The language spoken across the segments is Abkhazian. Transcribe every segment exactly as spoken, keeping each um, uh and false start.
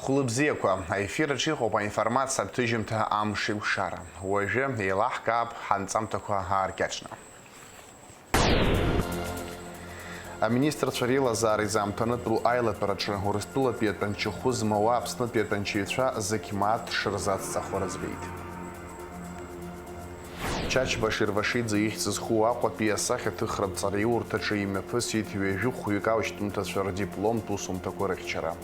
Хәлыбзиақәа, аефир аҿы иҟоуп аинформациатә ҭыжьымҭа Амш еиқәшара. Уажәы еилаҳкаап ҳанҵамҭақәа ааркьаҿны. Аминистрцәа реилазаара изаамҭанытәу аилатәараҿы Урыстәылатәи атәанчахәы змауа Аԥснытәи атәанчаҩцәа зықьмааҭ шырзацҵахо рыӡбеит. Чачба Шервашиӡе ихьӡ зху Аҟәатәи асахьаҭыхратә ҵараиурҭаҿы имҩаԥысит ҩажәи хәҩык аушьҭымҭацәа рдипломтә усумҭақәа рыхьчара.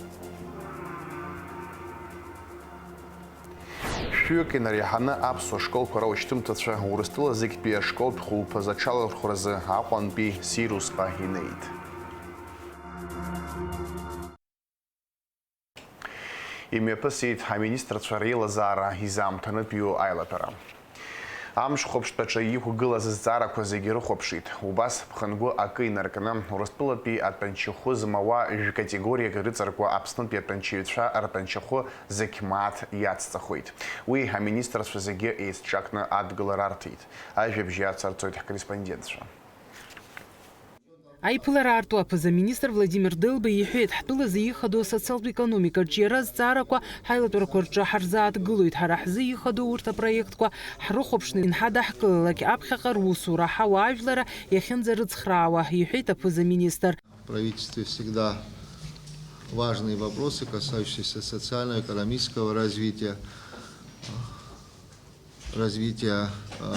Шәҩык инареиҳаны аԥсуа школқәа раушьҭымҭацәа Урыстәыла зегьтәи ашколтә хәылԥазы аҽалархәразы Аҟәантәи Сирусҟа инеит. Имҩаԥысит аминистрцәа реилазаара изаамҭанытәиу аилатәара. Амшхәаԥштә аҿы иқәгылаз азҵаарақәа зегьы рыхәаԥшит. Убас ԥхынгәы акы инаркны, Урыстәылатәи атәанчахәы змауа жәкатегориак ирыҵаркуа Аԥснытәи атәанчаҩцәа ртәанчахәы зықьмааҭ иацҵахоит. Уи аминистрцәа зегьы еицҿакны адгылара арҭеит. Ажәабжь иацарҵоит ҳкорреспондентцәа. Аиԥылара аарту аԥыза-министр Владимир Делба иҳәеит, ҳтәылазы ихадоу асоциалтә економикаҿы иара азҵаарақәа ҳаилатәарақәа рҿы ҳарзааҭгылоит, ҳара ҳзы ихадоу урҭ апроектқәа ҳрыхәаԥшны инҳадаҳкылалак аԥхьаҟа русура, ҳауаажәлара иахьынӡарыцхраауа, иҳәеит аԥыза-министр. В правительстве всегда важные вопросы, касающиеся социально-экономического развития, развития, э,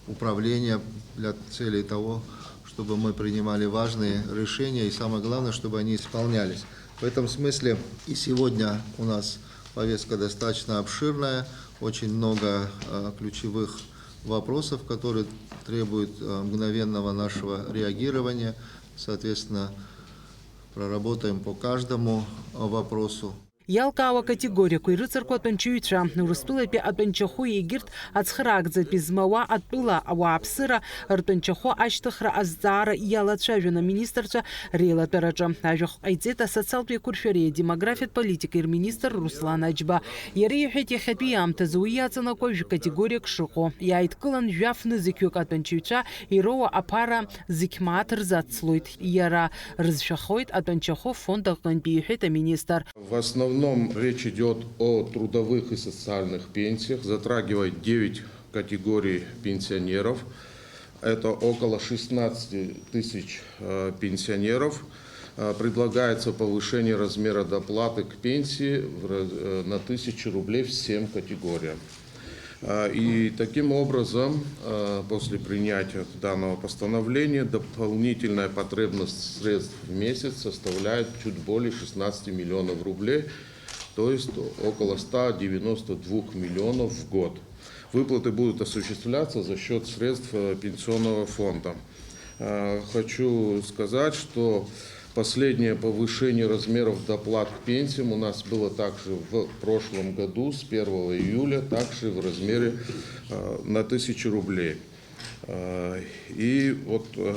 управления для целей того, чтобы мы принимали важные решения и, самое главное, чтобы они исполнялись. В этом смысле и сегодня у нас повестка достаточно обширная, очень много, э, ключевых вопросов, которые требуют, э, мгновенного нашего реагирования. Соответственно, проработаем по каждому, э, вопросу. Иалкаауа акатегориақәа ирыҵаркуа атәанчаҩцәа, Урыстәылатәи атәанчахәы егьырҭ ацхыраагӡатәи змауа атәыла ауааԥсыра ртәанчахәы ашьҭыхра азҵаара иалацәажәон аминистрцәа реилатәараҿы. Ажәахә ҟаиҵеит асоциалтә еиқәыршәареи адемографиатә политикеи рминистр Руслан Аџьба. Иара иҳәеит, иахьатәи аамҭазы уи иаҵанакуа жәкатегориак шыҟоу. Иааидкылан жәаф нызқьҩык атәанчаҩцәа ироуа аԥара зықьмааҭ рзацлоит. Иара рызшәахоит атәанчахәы фонд аҟынтәи, иҳәеит аминистр. В основном речь идёт о трудовых и социальных пенсиях, затрагивает девять категорий пенсионеров. Это около шестнадцати тысяч, э, пенсионеров. Э, предлагается повышение размера доплаты к пенсии в раз-, э, на тысячу рублей всем категориям. А, и таким образом, а, после принятия данного постановления дополнительная потребность средств в месяц составляет чуть более шестнадцати миллионов рублей, то есть около ста девяноста двух миллионов в год. Выплаты будут осуществляться за счёт средств, э, пенсионного фонда. Э, хочу сказать, что последнее повышение размеров доплат к пенсиям у нас было также в прошлом году, с первого июля, также в размере, э, на тысячу рублей. Э, и вот, э,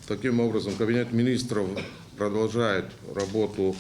таким образом Кабинет министров продолжает работу,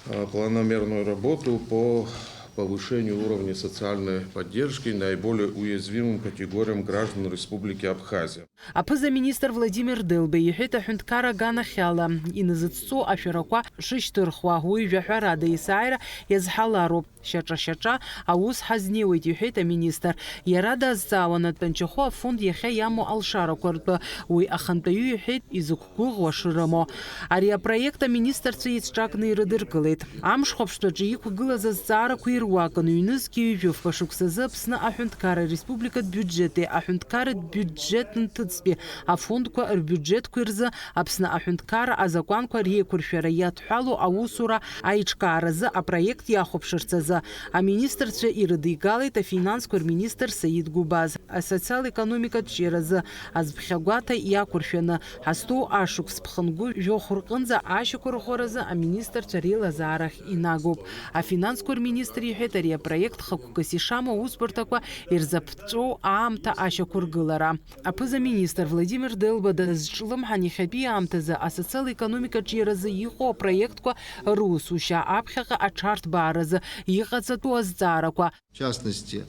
э, планомерную работу по повышению уровня социальной поддержки наиболее уязвимым категориям граждан Республики Абхазия. Аԥыза-министр Владимир Делба иҳәеит, аҳәынҭқар аганахьала иназыҵҵо ашәарақәа шышьҭырхуа, уи жәаҳәарада есааира иазҳалароуп. Шьаҿа-шьаҿа аус ҳазнеиуеит, иҳәеит аминистр. Иара дазҵаауан атәанчахәы афонд иахьа иамоу алшарақәа ртәы. Уи ахантәаҩы иҳәеит, изықәгәыӷуа шрымоу. Ари апроект аминистрцәа еицҿакны ирыдыркылеит. Амшхәаԥштәаҿы иқәгылаз азҵаарақәа ируакын, ҩнызқьи ҩажәи фба шықәсазы Аԥсны аҳәынҭқарра республикатә биуџьети аҳәынҭқарратә биуџьет нҭыҵтәи афондқәа рбиуџьетқәеи рзы Аԥсны аҳәынҭқарра азакәанқәа реиқәыршәара иадҳәалоу аусура аиҿкааразы апроект иахәаԥшырц азы аминистрцәа ирыдигалеит афинансқәа рминистр Саид Гәыбаз. Асоциал-економикатә ҿиаразы азԥхьагәаҭа иақәыршәаны ҳазҭоу ашықәс ԥхынгәы жәохә рҟынӡа ашьақәырӷәӷәаразы аминистрцәа реилазаарахь инагоуп. Афинансқәа рминистр иҳәеит, ари апроект хықәкыс ишамоу аусбарҭақәа ирзаԥҵәоу аамҭа ашьақәыргылара. Аԥыза-министр Владимир Делба дазҿлымҳан иахьатәи аамҭазы асоциал-економикатә ҿиаразы иҟоу апроектқәа русушьа аԥхьаҟа аҽарҭбааразы иҟаҵатәу азҵаарақәа. В частности,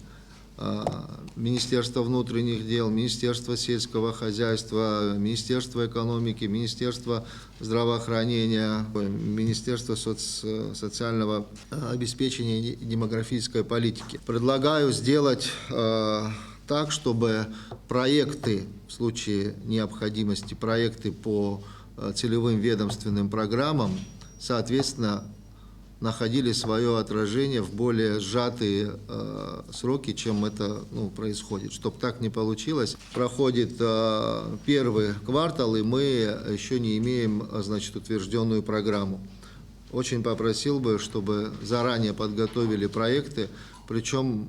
Министерство внутренних дел, Министерство сельского хозяйства, Министерство экономики, Министерство здравоохранения, Министерство соц- социального обеспечения и демографической политики. Предлагаю сделать так, чтобы проекты в случае необходимости, проекты по целевым ведомственным программам, соответственно, находили свое отражение в более сжатые сроки, чем это происходит. Чтоб так не получилось, проходит первый квартал, и мы еще не имеем, значит, утвержденную программу. Очень попросил бы, чтобы заранее подготовили проекты, причем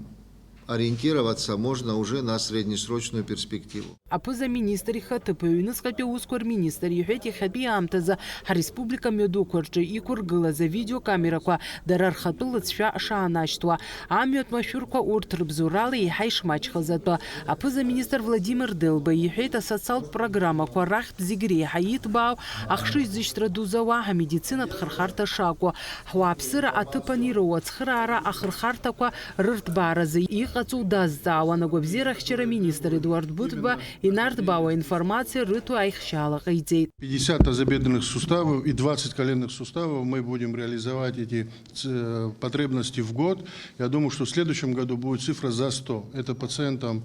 ориентироваться можно уже на среднесрочную перспективу. Аԥыза-министр ихаҭыԥуаҩ аҩныҵҟатәи аусқәа рминистр иҳәеит, иахьатәи аамҭазы ҳреспублика мҩадуқәа рҿы иқәыргылаз авидеокамерақәа дара рхатәы лыҵшәа шаанашьҭуа. Амҩатә машәырқәа урҭ рыбзоурала еиҳа ишмаҷхаз атәы. Аԥыза-министр Владимир Делба иҳәеит, асоциалтә программақәа рахьтә зегь реиҳа иҭбаау ахшыҩзышьҭра ду зауа амедицинатә хырхарҭа шакәу. Ҳуааԥсыра аҭыԥан ироуа ацхыраара ахырхарҭақәа рырҭбааразы иҟаҵоу дазҵаауан агәабзиарахьчара министр Едуард Быҭәба инарҭбаауа информациа рыҭо аихшьаала ҟаиҵеит. Пятьдесят тазобедренных суставов и двадцать коленных суставов мы будем реализовать эти ц- потребности в год. Я думаю, что в следующем году будет цифра за сто. Это пациентам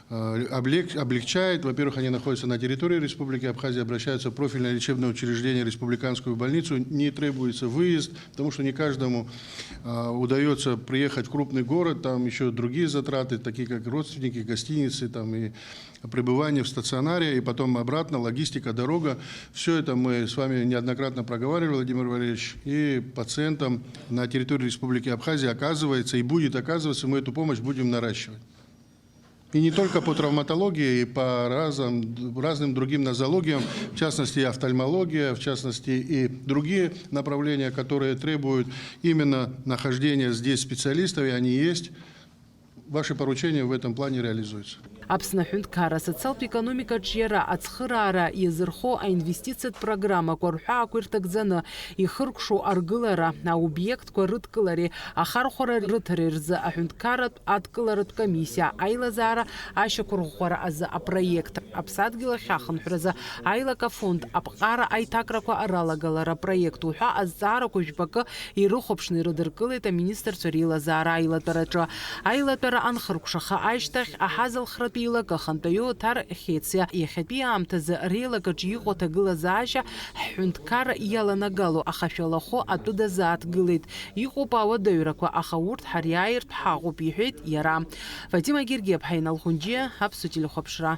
облег- облегчает. Во-первых, они находятся на территории Республики Абхазия, обращаются в профильное лечебное учреждение, республиканскую больницу, не требуется выезд, потому что не каждому удается приехать в крупный город, там еще другие затраты, такие как родственники, гостиницы там и пребывание в стационаре, и потом обратно, логистика, дорога. Все это мы с вами неоднократно проговаривали, Владимир Валерьевич, и пациентам на территории Республики Абхазия оказывается и будет оказываться, мы эту помощь будем наращивать. И не только по травматологии, и по разным, разным другим нозологиям, в частности, и офтальмология, в частности, и другие направления, которые требуют именно нахождения здесь специалистов, и они есть. Ваши поручения в этом плане реализуются. Аԥсны аҳәынҭқарра асоциалтә економикаҿ иара ацхыраара иазырхо аинвестициатә программақәа рҳәаақәа ирҭагӡаны ихыркәшоу аргылара, аобиектқәа рыдкылареи ахархәара рыҭареи рзы аҳәынҭқарратә адкыларатә комиссиа аилазаара ашьақәырӷәӷәара азы апроект, аԥсадгьыл ахьахынҳәразы аилак афонд аԥҟара аиҭакрақәа ралагалара апроект уҳәа азҵаарақәа жәпакы ирыхәаԥшны ирыдыркылеит аминистрцәа реилазаара аилатәараҿы. Аилатәара анхыркәшаха ашьҭахь, аҳазалхратә еилакы ахантәаҩы Оҭар Хециа иахьатәи аамҭазы реилакаҿы иҟоу аҭагылазаашьа ҳҳәынҭқарра иаланагало ахашәалахәы атәы дазааҭгылеит. Иҟоуп ауадаҩрақәа, аха урҭ ҳариааиртә ҳаҟоуп, иҳәеит иара. Фатима Гергиаԥҳа, Инал Хәынџьиа, Аԥсуа телехәаԥшра.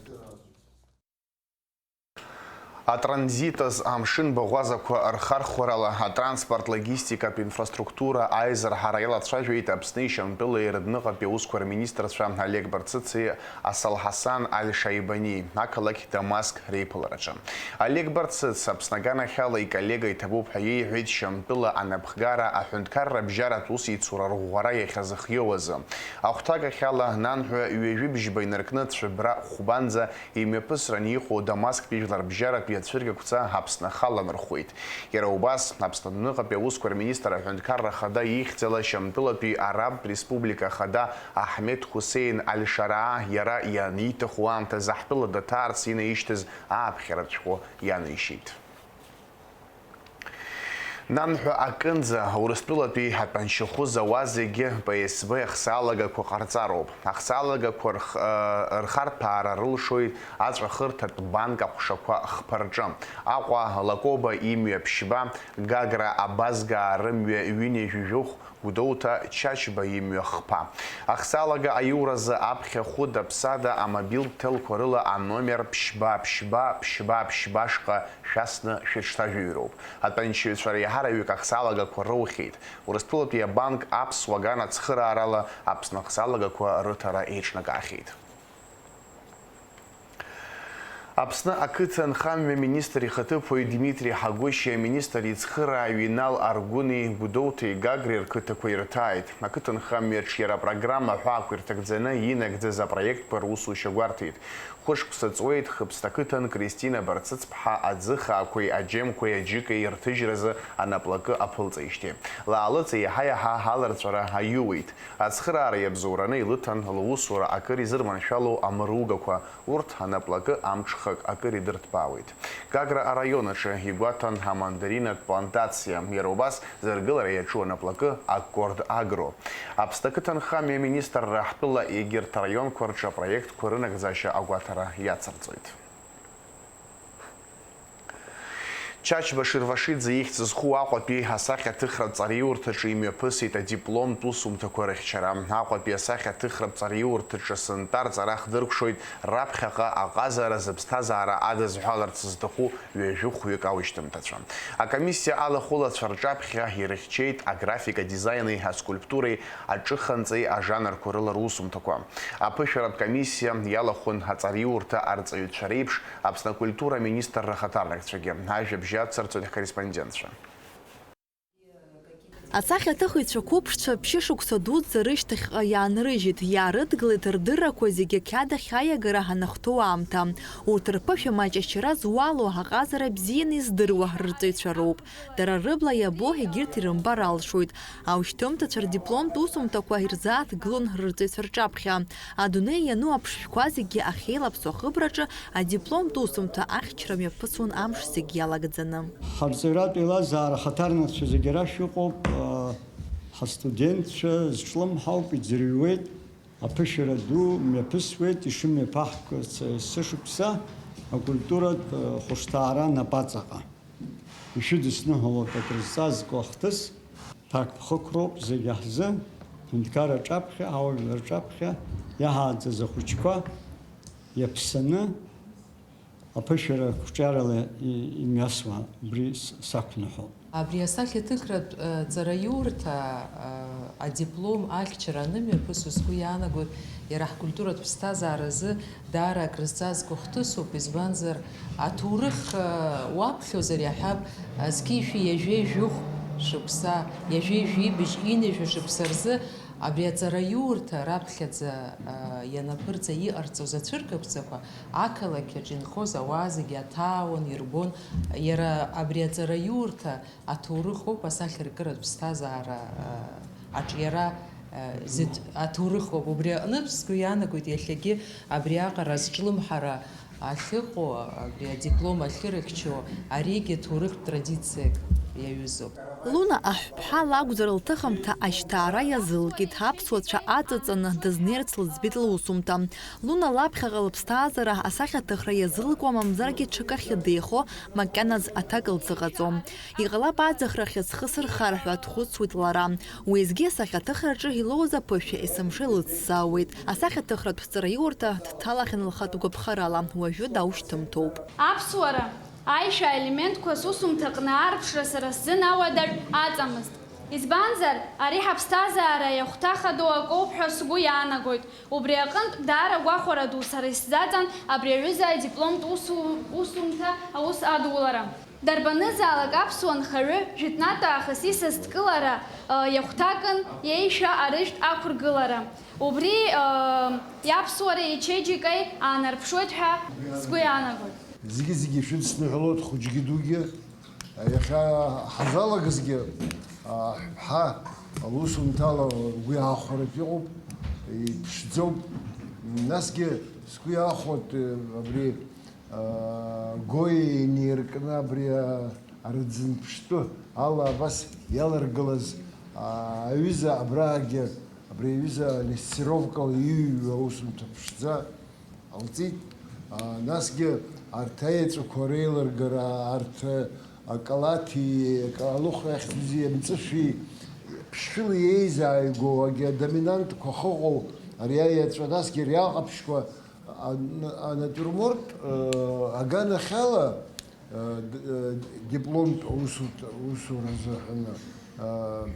Атранзитаз амшын баӷәазақәа рхархәарала атранспорт-логистикатә инфраструктура аизырҳара иалацәажәеит Аԥсни Шьамтәылеи рыдныҟатәи аусқәа рминистрцәа Олег Барцыци Асалҳасан Аль-Шаибани ақалақь Дамаск реиԥылараҿы. Олег Барцыц Аԥсны аганахьала иколлега иҭабуп ҳәа иеиҳәеит Шьамтәыла анапхгара аҳәынҭқарра бжьаратә усеицура рӷәӷәара иахьазыхиоу азы. Ахәҭакахьала, нанҳәа ҩажәи бжьба инаркны Цәыбра хәбанӡа имҩаԥысран иҟоу Дамасктәи жәларбжьаратәи ацәыргақәҵа Аԥсны ахала нырхәеит. Иара убас, Аԥсны адәныҟатәи аусқәа рминистр аҳәынҭқарра ахада ихьӡала Шьамтәылатәи Арабтә Республика ахада Аҳмед Хусеин Аль-Шараа иара ианиҭаху аамҭазы ҳтәыла даҭаарц инаишьҭыз ааԥхьаратә шәҟәы ианишьеит. Нанҳәа акынӡа Урыстәылатәи атәанчахәы зауа зегьы П С В ахсалагақәа ҟарҵароуп. Ахсалагақәа рх-, ы, рхарҭәаара рылшоит аҵәахырҭатә банк аҟәшақәа хԥа рҿы. Аҟәа, Лакоба имҩа ԥшьба, Гагра, Абазгаа рымҩа ҩынҩажәи жәохә, Гәдоуҭа, Чачба имҩа хԥа. Ахсалага аиуразы аԥхьа хәыда-ԥсада амобилтә ҭелқәа рыла аномер ԥшьба, ԥшьба, ԥшьба, ԥшьба шҟа шәасны шәыҽҭажәыҩроуп. Атәанчаҩцәа реиҳараҩык ахсалагақәа роухьеит. Урыстәылатәи абанк аԥсуа аган ацхыраарала Аԥсны ахсалагақәа рыҭара еиҿнакаахьеит. Аԥсны ақыҭанхамҩа министр ихаҭыԥуаҩ Дмитри Ҳагәышьа, аминистр ицхырааҩ Инал Аргәыни Гәдоуҭеи Гагреи рқыҭақәа ирҭааит. Ақыҭанхамҩаҿ иара апрограмма аҳәаақәа ирҭагӡаны инагӡаз апроектқәа русушьа гәарҭеит. Хәышықәса ҵуеит Хыԥсҭа ақыҭан Кристина Барцыцԥҳа аӡыхаақәеи аџьемқәеи аџьыкеи рҭыжьразы анаплакы аԥылҵеижьҭеи. Лаалыҵ еиҳа-еиҳа аларҵәара аиуеит. Ацхыраара иабзоураны илыҭан лусура акыр изырманшәало амыругақәа, урҭ анаплакы амҽхак акыр идырҭбаауеит. Гагра араион аҿы игәаҭан амандаринатә плантациа, иара убас зыргылара иаҿу анаплакы Аккорд Агро. Аԥсны ақыҭанхамҩа аминистрра ҳтәыла егьырҭ араионқәа рҿы апроектқәа рынагӡашьа агәаҭара иацырҵоит. Чачба Ширвашиӡе ихьӡ зху Аҟәатәи асахьаҭыхратә ҵараиурҭаҿы имҩаԥысит адипломтә усумҭақәа рыхьчара. Аҟәатәи асахьаҭыхратә ҵараиурҭаҿы сынтәа рҵара хдыркәшоит раԥхьаҟа аҟазара зыԥсҭазаара адызҳәаларц зҭаху ҩажәи хәҩык аушьҭымҭацәа. Акомиссиа алахәылацәа рҿаԥхьа ирыхьчеит аграфика дизайни аскульптуреи аҿыханҵеи ажанрқәа рыла русумҭақәа. Аԥышәаратә комиссиа иалахәын аҵараиурҭа арҵаҩцәа реиԥш Аԥсны акультура аминистрра ахаҭарнакцәагьы. Ажәабжь ацырҵоит ҳкорреспондентцәа. Асахьаҭыхыҩцәа қәыԥшцәа ԥшьышықәса дуӡӡа рышьҭахьҟа иаанрыжьит, иаарыдгылеит рдыррақәа зегьы ақьадахь аиагара анахәҭоу аамҭа. Урҭ рԥышәа маҷ ашьра зуало, аҟазара бзианы издыруа рырҵаҩцәа роуп. Дара рыбла иабо егьырҭ ирымбар алшоит. Аушьҭымҭацәа рдипломтә усумҭақәа ирзааҭгылон рырҵаҩцәа рҿаԥхьа. Адунеи иану аԥшшәқәа зегьы ахьеилаԥсоу ахыбраҿы адипломтә усумҭа ахьчара мҩаԥысуан амш зегь иалагӡаны. Ҳарҵаҩратә еилазаара ахаҭарнакцәа зегьы рашәа ыҟоуп, ҳастудентцәа зҿлымҳауп, иӡырҩуеит, аԥышәара ду мҩаԥысуеит, ишымҩаԥаҳгоз есышықәса акультуратә хәышҭаара напаҵаҟа. Ишәыдысныҳәалоит акрызҵазкуа ахҭыс, ҭакԥхықәроуп зегьы ҳзы, ҳҳәынҭқар аҿаԥхьа, ауаажәлар рҿаԥхьа иаҳааӡаз ахәыҷқәа иаԥсаны аԥышәара қәҿиарала и-, имҩасуа убри с-, сақәныҳәоуп. Абри асахьаҭыхратә, э, ҵараиурҭа, э, адиплом ахьчара анымҩаԥысуа, сгәы иаанагоит, иара ҳкультуратә ԥсҭазааразы даара акрызҵазкуа хҭысуп, избанзар, аҭоурых, э, уаԥхьозар иаҳҳәап, зқьи жәшәи ҩажәи жәохә шықәса, ҩажәи жәибжь ҩынҩажәа шықәса рзы абри аҵараиурҭа раԥхьаӡа, э, ианаԥырҵа иҟарҵоз ацәыргақәҵақәа ақалақь аҿы инхоз ауаа зегьы аҭаауан, ирбон. Иара абри аҵараиурҭа аҭоурых ауп, асахьаркыратә ԥсҭазаара, э, аҿиара, э, зыҭ-, аҭоурых ауп. Убри аҟнытә сгәы иаанагоит иахьагьы абриаҟара азҿлымҳара ахьыҟоу, абри адиплом ахьырыхьчо, аригьы ҭоурыхтә традициак иаҩызоуп. Луна аҳәԥҳа лакәзар лҭыхымҭа ашьҭаара иазылкит, аԥсуацәа аҵаҵаны дызнеирц лыӡбеит лусумҭа. Луна лаԥхьаҟа лыԥсҭазаара асахьаҭыхра иазылкуа, мамзаргьы ҽакахьы деихо, макьаназ аҭак лзыҟаҵом. Иҟалап аӡахрахь зхы сырхар ҳәа дхәыцуеит лара. Уеизгьы асахьаҭыхраҿы илоуз аԥышәа есымша илыцзаауеит. Асахьаҭыхратә ҵараиурҭа дҭалахьан лхатә гәаԥхарала, уажәы даушьҭымҭоуп. Аԥсуара, аишәа аелементқәа сусумҭаҟны аарԥшра сара сзын ауадаҩ аҵамызт. Избанзар, ари ҳаԥсҭазаара иахәҭа хадоу акоуп ҳәа сгәы иаанагоит. Убри аҟынтә даара гәахәара ду сара исзаҵан абри аҩыза адипломтә усу-, усумҭа аус адулара. Дарбанызаалак аԥсуа нхаҩы жәытәнатә аахыс исасдкылара, ы, иахәҭакын иеишәа арыжәтә ақәыргылара. Убри, ы, иаԥсуареи ичеиџьыкеи аанарԥшуеит ҳәа сгәы иаанагоит. Зегьы-зегьы шәыдсныҳәалоит, хәыҷгьы дугьы. Иахьа ҳазалагазгьы, а, ҳа, аусумҭала угәы иаахәаратә иҟоуп, иԥшӡоуп. Насгьы сгәы иаахәоит, э, абри, а, Гоиа инеиркны абри, а, арӡынԥштәы ала абас иаларгылаз, а, аҩыза абраагьы, абри аҩыза лессировкала иҩҩуа аусумҭа ԥшӡа. Ҟалҵеит. А, насгьы арҭ аеҵәақәа реилыргара, арҭ, а, акалаҭи, ак-, алыхә ахьӡи, амҵышәи, ԥшшәыла иеизааигәоу, агьи адоминантқәа ахьыҟоу ари аеҵәа, насгьы ари аҟаԥшьқәа, а, н-, анатиурморт, а, аганахьала, а, д-, а, дипломтә усут-, усура азыҳәан, а,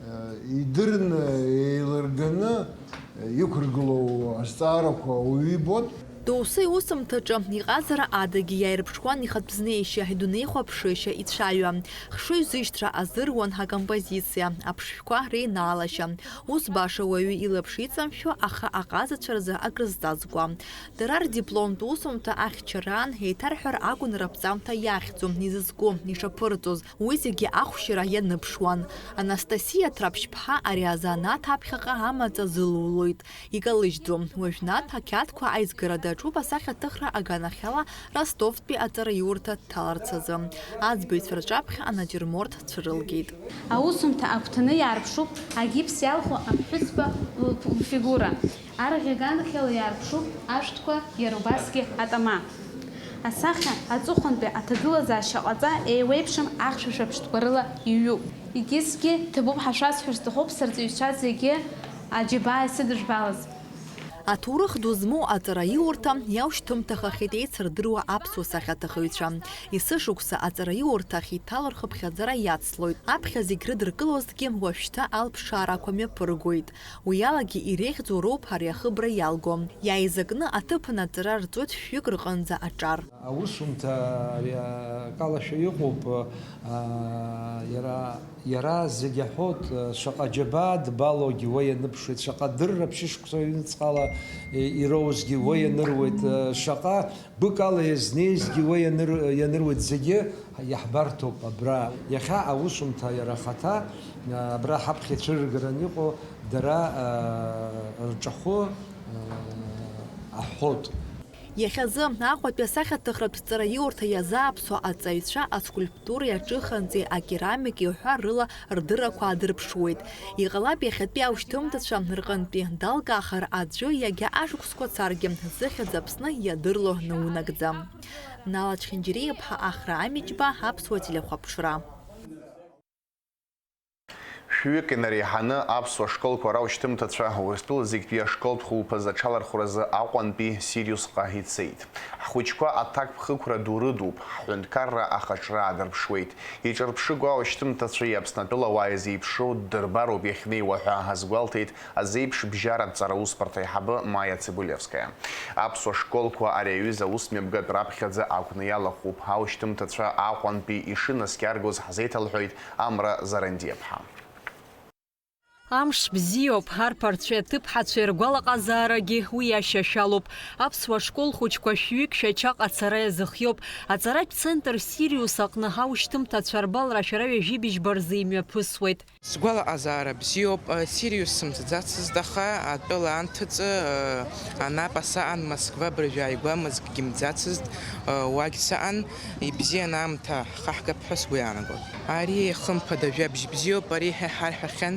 а, идырны, еилырганы иқәыргылоу азҵаарақәа ауаҩы ибоит. Доусы иусумҭаҿы иҟазара адагьы иааирԥшуан ихатә знеишьа, идунеихәаԥшышьа, ицәаҩа. Хшыҩзышьҭра азыруан акомпозициа, аԥшшәқәа реинаалашьа. Ус баша уаҩы илаԥш иҵамшәо, аха аҟазацәа рзы акрызҵазкуа. Дара рдипломтә усумҭа ахьчараан, еиҭарҳәар акәын раԥҵамҭа иахьӡу, изызку, ишаԥырҵоз, уи зегьы ахәшьара ианыԥшуан. Анастасиа Ҭраԥшьԥҳа ари азанааҭ аԥхьаҟа амаҵ азылулоит. Икалыжьӡом. Уажәнатә ақьаадқәа аизгара даҿуп асахьаҭыхра аганахьала Ростовтәи аҵараиурҭа дҭаларц азы. Аӡбаҩцәа рҿаԥхьа анатиурморт цәырылгеит. Аусумҭа агәҭаны иаарԥшуп агипс иалху аԥҳәызба лфигура. Арӷьа аганахьала иаарԥшуп ашәҭқәа, иара убасгьы атама. Асахьа аҵыхәантәи аҭагылазаашьа ҟаҵа еиуеиԥшым ахьшәашәа ԥштәқәа рыла иҩуп. Егьысгьы ҭабуп ҳәа шәасҳәар сҭахуп, сырҵаҩцәа зегьы аџьабаа исыдыжәбалаз. Аҭоурых ду змоу аҵараиурҭа иаушьҭымҭахахьеит еицырдыруа аԥсуа сахьаҭыхыҩцәа. Есышықәса аҵараиурҭа ахь иҭало рхыԥхьаӡара иацлоит. Аԥхьа зегь рыдыркылозҭгьы уажәшьҭа алԥшаарақәа мҩаԥыргоит. Уи алагьы иреиӷьӡоу роуп ари ахыбра иалго. Иааизакны аҭыԥан аҵара рҵоит шәҩык рҟынӡа аҿар. Аусумҭа ари акалашәа иҟоуп, аа, иара, иара зегь аҳәоит, шаҟа џьабаа дбалоугьы уа ианыԥшуеит, шаҟа дырра ԥшьышықәса ҩныҵҟала ироузгьы уа ианыруеит, шаҟа быкала иазнеизгьы уа ианыр-, ианыруеит, зегьы иаҳбарҭоуп абра. Иахьа аусумҭа иара ахаҭа, абра ҳаԥхьа ицәырыргараны иҟоу дара, аа, рҿахәы, аа, аҳәоит. Иахьазы Аҟәатәи асахьаҭыхратә ҵараиурҭа иазааԥсо аҵаҩцәа аскульптуреи аҿыханҵеи акерамики ҳәа рыла рдыррақәа аадырԥшуеит. Иҟалап иахьатәи аушьҭымҭацәа рҟынтәи далкаахар аӡәы иагьа ашықәсқәа царгьы зыхьӡ Аԥсны иадырло наунагӡа. Нала Чхинџьириа-иԥҳа, Ахра Амиџьба, Аԥсуа телехәаԥшра. Шәҩык инареиҳаны аԥсуа школқәа раушьҭымҭацәа Урыстәыла зегьтәи ашколтә хәылԥаз аҽалархәразы Аҟәантәи Сириусҟа ицеит. Ҳхәыҷқәа аҭакԥхықәра ду рыдуп, ҳҳәынҭқарра ахаҿра аадырԥшуеит. Иҿырԥшыгоу аушьҭымҭацәеи Аԥснатәылауааи зеиԥшроу ддырбароуп иахьнеиуа ҳәа азгәалҭеит азеиԥш бжьаратә ҵараусбарҭа аиҳабы Маиа Цыбулевскаиа. Аԥсуа школқәа ари аҩыза аусмҩаԥгатә раԥхьаӡа акәны иалахәуп. Аушьҭымҭацәа Аҟәантәи ишынаскьаргоз ҳзеиҭалҳәоит Амра Зарандиаԥҳа. Амш бзиоуп, арԥарцәеи аҭыԥҳацәеи ргәалаҟазаарагьы уи иашьашәалоуп. Аԥсуа школ хәыҷқәа шәҩык Шәачаҟа ацара иазыхиоуп. Аҵаратә центр Сириус аҟны ҳаушьҭымҭацәа рбалра шәара ҩажәи быжьба рзы имҩаԥысуеит. Сгәалаҟазаара бзиоуп, Сириус сымцаӡацызт, аха атәыла анҭыҵы, Анапа саан, Москва абыржәы ааигәа мызкгьы мцаӡацызт, уагь саан, ибзиан аамҭа хаҳгап ҳәа сгәы иаанагон. Ари хымԥада жәабжь бзиоуп, ари ҳа иҳарҳәахьан,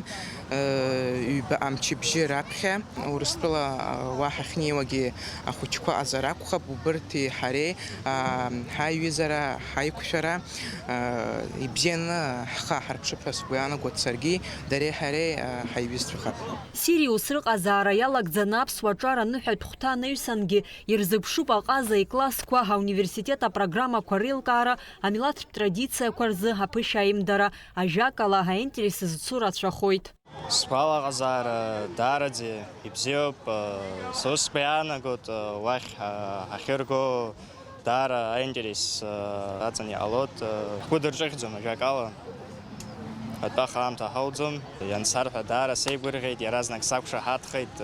ҩба амчыбжьы раԥхьа, Урыстәыла уа ҳахьнеиуагьы ахәыҷқәа ҟазар акәхап, убырҭи ҳареи, ҳаиҩызара, ҳаиқәшәара, ибзианы ҳхы аҳарԥшып ҳәа сгәы иаанагоит саргьы, дареи ҳареи ҳаиҩызцәахап. Сириус рыҟазаара иалагӡаны аԥсуа ҿар аныҳәатә хәҭа анаҩсангьы ирзыԥшуп аҟаза иклассқәа, ауниверситет апрограммақәа реилкаара, амилаҭтә традициақәа рзы аԥышәа аимдара, ажәакала, аинтерес зцу рацәахоит. Сгәалаҟазаара даараӡа ибзиоуп, сусқәа иаанагоит, уахь ҳахьырго даара аинтерес аҵан иҟалоит, ҳгәы дырҿыхьӡом ажәакала. Атәаха аамҭа ҳауӡом, иансарҳәа даара сеигәырӷьеит, иаразнак сақәшаҳаҭхеит,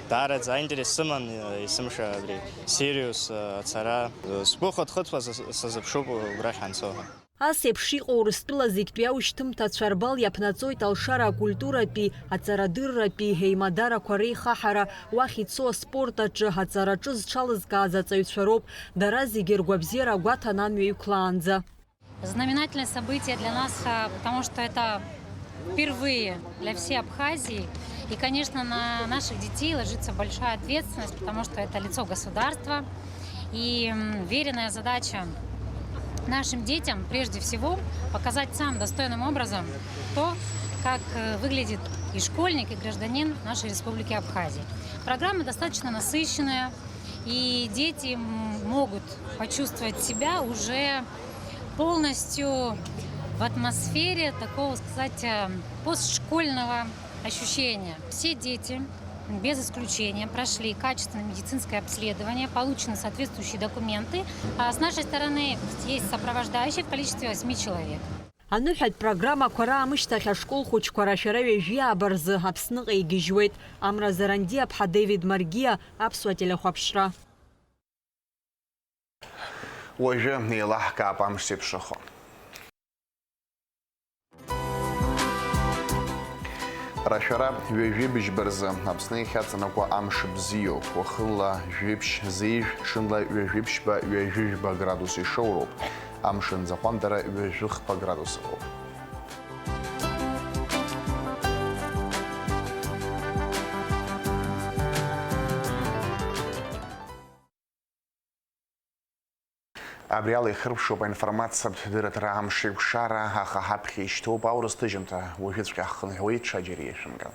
даараӡа аинтерес сыман, есымша абри Сириус ацара. Сгәы хыҭхыҭуа сазыԥшуп убрахь ҳанцо ҳәа. Ас еиԥш иҟоу Урыстәыла зегьтәи аушьҭымҭацәа рбал иаԥнаҵоит алшара акультуратәи, аҵарадырратәи еимадарақәа реихаҳара, уахь ицо аспорт аҿы, аҵараҿы зҽалызкааз аҵаҩцәа роуп, дара зегьы ргәабзиара агәаҭан амҩа иқәлаанӡа. Знаменательное событие для нас, а, потому что это впервые для всей Абхазии. И, конечно, на наших детей ложится большая ответственность, потому что это лицо государства. И, м, веренная задача нашим детям, прежде всего, показать самым достойным образом то, как, э, выглядит и школьник, и гражданин нашей Республики Абхазии. Программа достаточно насыщенная, и дети, м, могут почувствовать себя уже полностью в атмосфере такого, сказать, э, постшкольного ощущения. Все дети без исключения прошли качественное медицинское обследование, получены соответствующие документы. А с нашей стороны есть сопровождающие в количестве восьми человек. Аныҳәатә программақәа раамышьҭахь ашкол хәыҷқәа рашәара ҩажәи ааба рзы Аԥсныҟа игьежьуеит. Амра Зарандиа-ԥҳа Девид Маргиа, Аԥсуа телехәаԥшра. Уажәы еилаҳкаап амш зеиԥшрахо. Рашәара ҩажәи быжьба рзы Аԥсны иахьаҵанакуа амш бзиоуп. Уахынла жәиԥшь зеижә, ҽынла ҩажәи ԥшьба, ҩажәи жәба градус ишоуроуп. Амш анӡаҟәандара ҩажәи хԥа градус ыҟоуп. Абри ала ихыркәшоуп аинформациатә дырраҭара Амшеикәшара, аха ҳаԥхьа ишьҭоуп аурыс ҭыжьымҭа. Уажәыҵәҟьа ҳхынҳәуеит, ҽаџьара иашәымган.